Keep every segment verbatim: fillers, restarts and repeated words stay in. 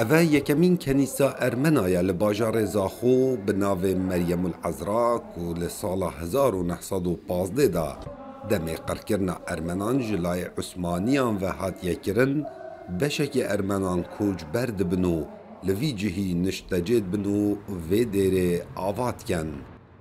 Eve yekemîn kenîsa ermena ye li bajarê Zaxo bi navê Meryemul Ezra ku li sala hezar û neh sed û pazdeh de demê qirkirina ermenan ji layê Usmaniyan ve hatiye kirin, beşekî ermenan koçber dibin û li vî cihî niştecê dibin û vê dêrê ava dikin.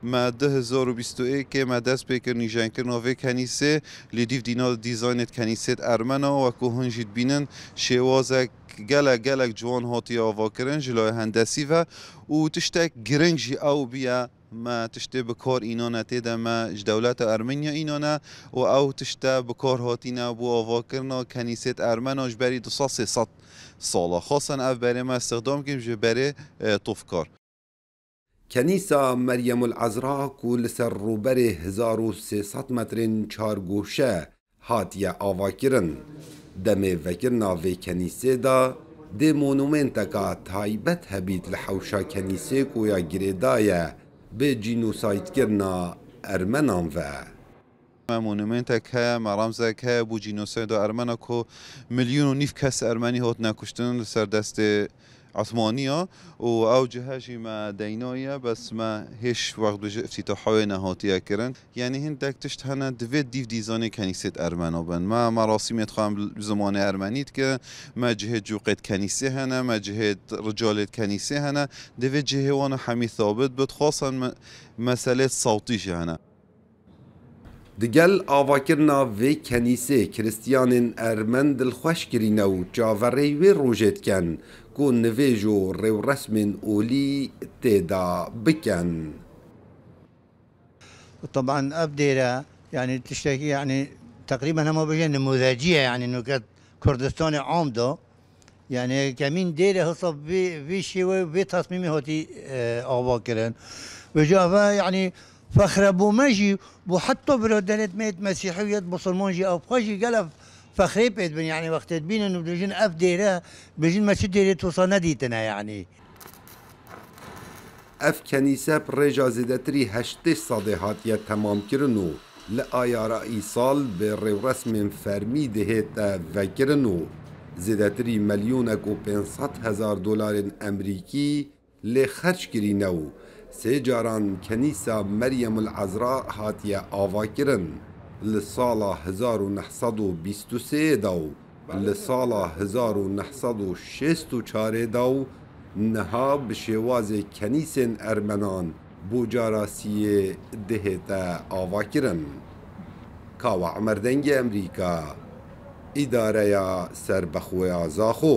Me du hezar û bîst û yekê me dest pê kir nîjenkirina vê kenîsê, lê dîv dîna dîzaynê kenîsê ermena, wekû hûn jî dibînin, şêwazek gelek, gelek ciwan hatiye avakirin ji layê hendesî ve û tiştek giring jî ew bûye, me tiştê bi kar înane tê de me ji dewleta Ermeniya înane û ew tişte bi kar hatîne bo avakirina kenîsê ermena ji berî du sed sê sed sala. Xwestin ev berê me îstixdam kirin ji berê, e, tovkar. Kenîsa Meryemul Ezra ku li ser rûberê hezar û sê sed metrên çargoşe hatiye avakirin. Demê vekirina vê kenîsê de dê monumenteka taybet hebît li hewşa kenîsê ku ya girêdaye bi cînosaydkirina ermenan ve. Me monumentek heye, me remzek heye bo cînosayda ermena ku milyon û nîv kes ermenî hatine kuştin li ser destê Osmaniya û ew cihe jî me deynaye, bes me hêş wext bi ji îftîtaha wê nehatiye kirin. Yanî hindek tişt hene divê dîv dîzanê kenîsêt ermena bin. Me merasîmêt xwe em bi zimanê ermenî dikin, me cihê cûqêt kenîsê hene, me cihê ricalêt kenîsê hene. Divê cihê wan hemî sabit bit, xasan me-, meselêt sawtî jî hene. Digel avakirina vê kenîsê, Kristiyanên Ermen dilxweş kirîne û çaverêy wê rojê dikin ku nivêj û rêwresmên olî tê de bikin. Teban ev dêre, yanî tiştekî, yanî teqrîben hema bêje nimûzecî ye, yanî nuket Kurdistanê am de. Yanî yekemîn dêre hesab vê, vê şêwe, vê tasmîmê hatî, e, ava kirin. Vêca ve, yanî fexre bo me jî, bo heta biraderêt me yêt Mesîhî û yêt Musulman jî, ew xwe jî gelek fexrê pê dibin. Yanî wextê dibînin û dibêjin ev dêre, dibêjin me çi dêrê tosa nedîtine, yanî. Ev kenîse bi rêja zêdetirî heştê sedê hatiye temamkirin û li ayara îsal bi rêwresmên fermî dihête vekirin û zêdetirî milyonek û pênc sed hezar dolarên Emerîkî lê xerc kirîne û sê caran kenîsa Meryemul Ezra hatiye avakirin. Li sala hezar û neh sed û bîst û sê de û li sala hezar û neh sed û şêst û çarê de û niha bi şêwazê kenîsên ermenan bo cara siyê dihête avakirin. Kawa Emer, Dengê Emerîka, Îdareya Serbexwe ya Zaxo.